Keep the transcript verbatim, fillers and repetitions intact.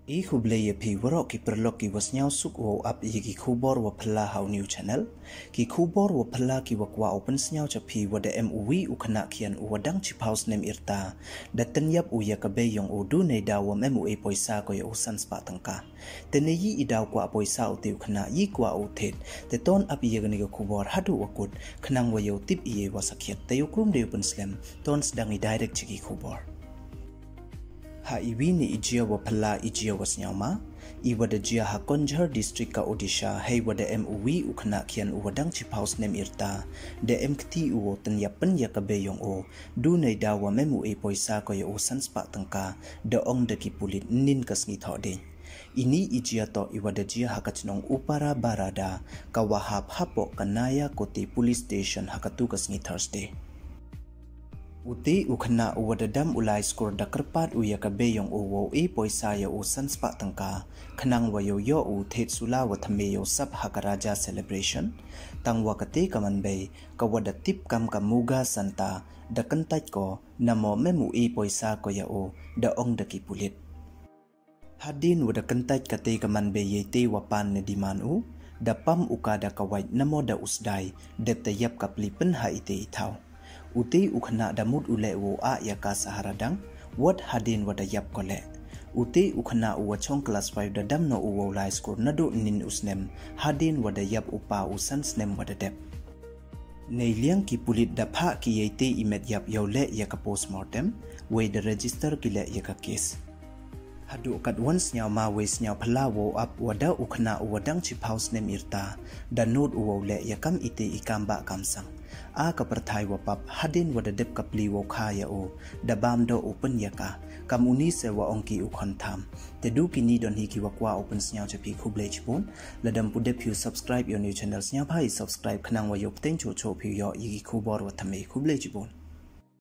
I khublei ya phi waroh ki paralok ki wa sniawsuk wow ap ya ki khubor wa phylla ha u new channel. Ki khubor wa phylla ki wa kwah u pynsniaw cha phi, wa da em u wi u khynnah khian u wa dang chiphaw snem i rta, da tynyap u ya ka bei yong u du neidaw wa em u e poisa ko ya u san spah tyngka. Te ne yi i daw kwah poisa u te u khynnah, yi kwah u thied, te ton ap ya kani ka khubor haduh wa kut, khnang wa yow tip i ya wa sakhiat. Te yow krum de u pynslem, ton sdang i direct cha ki khubor. Ha i wi ni i jia wa phylla, i jia wa sniawma, i wa da jia ha Konjhar district ka Odisha, hei wa da em u wi u khynnah khian u wa dang chiphaw snem i rta, da em kti u wow tynyap pyn ya ka bei yong u du neidaw wa em u e poisa ko ya u san spah tyngka, da ong da ki pulit nin ka sngi Thohdieñ. Ini i jia toh i wa da jia ha ka chnong Upara Barada, ka wa hap hapoh ka Naya Koti Police Station ha katu ka sngi Thursday. U te u khynnah u wa da dam u lai skur da kyrpad u ya ka bei yong u wow e poisa ya u san spah tyngka, khnang wa yow yoh u thied sula wa thymme yow sap ha ka Raja Celebration. Tang wa ka te ka man bei, ka wa da tip kam ka Muga Santa, da kyntait ko, namo em u e poisa ko ya u, da ong da ki pulit. Hadien wa da kyntait ka te ka man bei ya i te wa pan ne demand u, da pam u ka da ka wait namo da u sdai, dep te yap ka pli pyn ha i te i thaw. U te u khynnah da mut u leh wow ah ya ka sahara dang, wat hadien wa da yap ko leh. U te u khynnah u wa chong class five da dam noh u wow lai skur naduh nin u snem, hadien wa da yap u pa u san snem wa da dep. Nei liang ki pulit da phah ki ya i te i met yap yow leh ya ka postmortem, wei da register ki leh ya ka case. Haduh katwan sniawma wei sniaw phylla wow ap, wa da u khynnah u wa dang chiphaw snem i rta, da nud u wow leh ya kam i te i kam bah kam sang. A ka pyrthai wa pap, hadien wa da dep ka pli wow kha ya u, da bam doh u pyn ya ka, kam uni se wa ong ki u khon tham. Te du kini don hi ki wa kwah u pynsniaw cha phi, khublei chibun. Lada ym pu dep phi u subscribe ya u new channel, sniawbha i subscribe khnang wa yow pteng choh choh phi u yoh ya ki khubor wa thymme, khublei chibun.